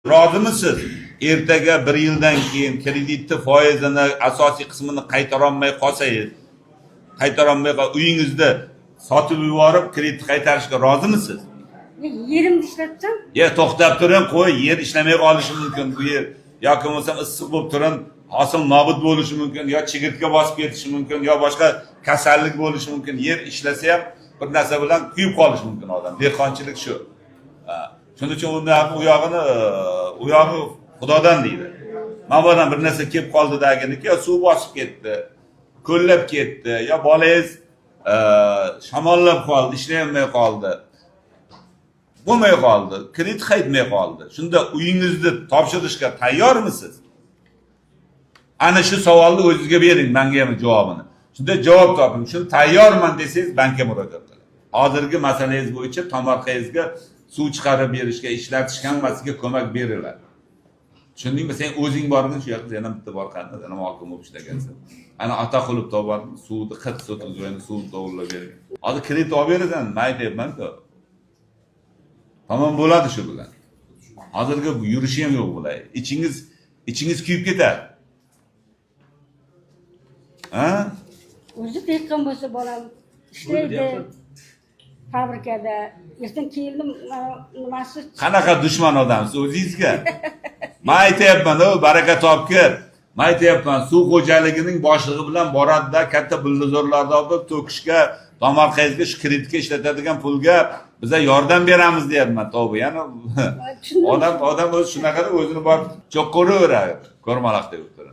Rozimisiz? Ertaga bir yildan keyin kreditni foizini asosiy qismini qaytarolmay qolsangiz, qaytarolmay uyingizni sotib yuborib kredit qaytarishga rozimisiz? Yerimni ishlatsam. Ye, to'xtab turing, qo'y, yer ishlamay qolishi mumkin bu yer, yoki bo'lmasam issiq bo'lib turib hosil nobud bo'lishi mumkin, yo chigirtka bosib ketishi mumkin, yo boshqa kasallik bo'lishi mumkin. Yer ishlasa ham bir narsa bilan kuyib qolishi mumkin odam. Dehqonchilik shu. Ha, shuning uchun undan u yog'ini, u yog'i xudodan deydi. Mabodo bir narsa kelib qoldi daginiki, yo suv bosib ketdi, ko'llab ketdi, yo bolangiz shamollab qoldi, ishlayolmay qoldi, bo'lmay qoldi, kredit qaytmay qoldi, shunda uyingizni topshirishga tayyormisiz? Ana shu savolni o'zingizga bering, manga ham javobini. Shunda javob toping. Shuni tayyorman desangiz, bankka murojaat qiling. Hozirgi masalangiz bo'yicha tomorqangizga suv chiqarib berishga, ishlatishga, hammasiga ko'mak beriladi, tushundingmi? Sen o'zing borgin shu yoqda, yana bitta bor, qani, yana hokim bo'lib ishlagansan. Ana Otaqulov bordim, suvni, 40 sotik joyini suvni to'g'irlab bergan. Hozir kredit olib berasan, man aytyapmanku, tamom bo'ladi shu bilan. Hozirgi yurishi ham yo'q bular. Ichingiz kuyib ketadi, ha. O'zi dehqon bo'lsa, bolam ishlaydi fabrikada. Ertan keldim, mana nimasi. Qanaqa dushman odamsiz o'zingizga? Man aytyapman, o baraka topgir, man aytyapman, suv xo'jaligining boshlig'i bilan boradida, katta buldozerlarni olib to'kishga, tomorqangizga shu kreditga ishlatadigan pulga biza yordam beramiz deyapman. Tavba, yana Tushundim. Odam o'zi shunaqada o'zini borib cho'qquraveradi, ko'rmaloq deb turib.